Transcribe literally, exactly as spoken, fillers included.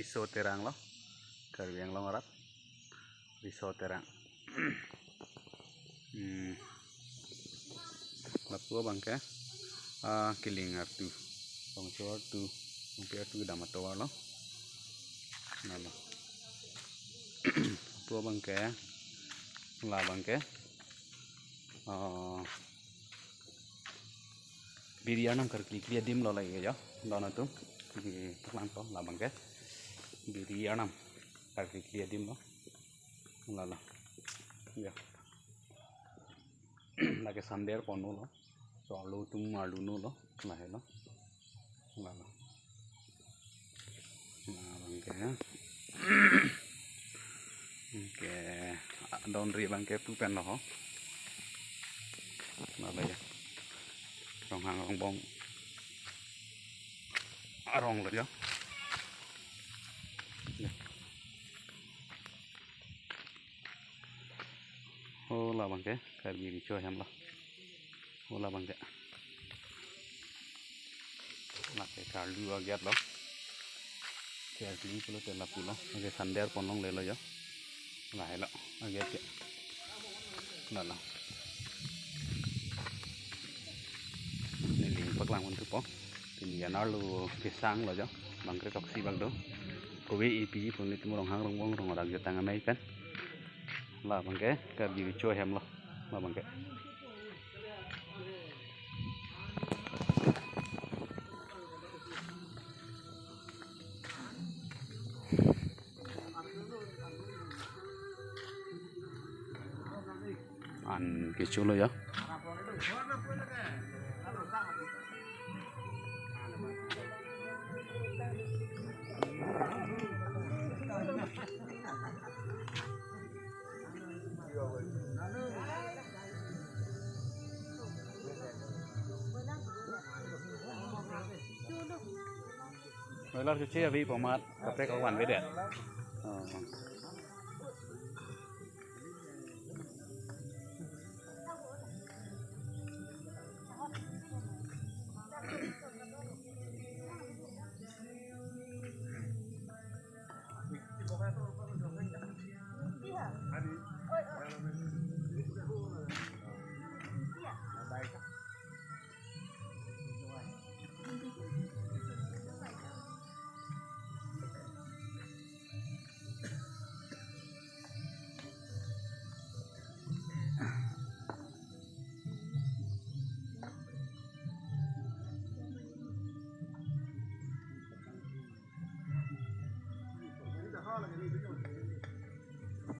Riso Terang lo, Karbi Anglong arat, Riso Terang. Hmm. Lapu abangke, ah, Kiling artu, Rongcho artu, Rongpi artu kedam atovar lo. Lalo. Lapu abangke, labangke, ah, Biri Arnam karkli kli adim lo lake jo. Don atum. Di paklang to labangke. Biri Arnam karkli kli adim lo. Lalo. Ya. Lake sander ponlo. So arlo atum arlo nu lo. Lahelo. Lalo. Labangke. Oke, donri abangke pu pen lo ho. Lalo ya. Ronghang rongbong arong lo ya. Ya. Oh, labangke Karbi Riso ahem lo. Oh, labangke. Lake karlu a-gate lo. Karlu pulote lapu lo. Lake sander ponlonglelo jo. Lahelo a-gate ke. Lalo. Neli paklang un thupo. Pini anerlo kesang lo jo. Bangkre toksi bak do. Kove ipi pu nelitum ronghang rongbong rong arak jatang amei pen. Labangke Karbi Riso ahem lo. Labangke. An kecho lo ya. Broiler choche ave pu amat kaprek awan avedet. Oh.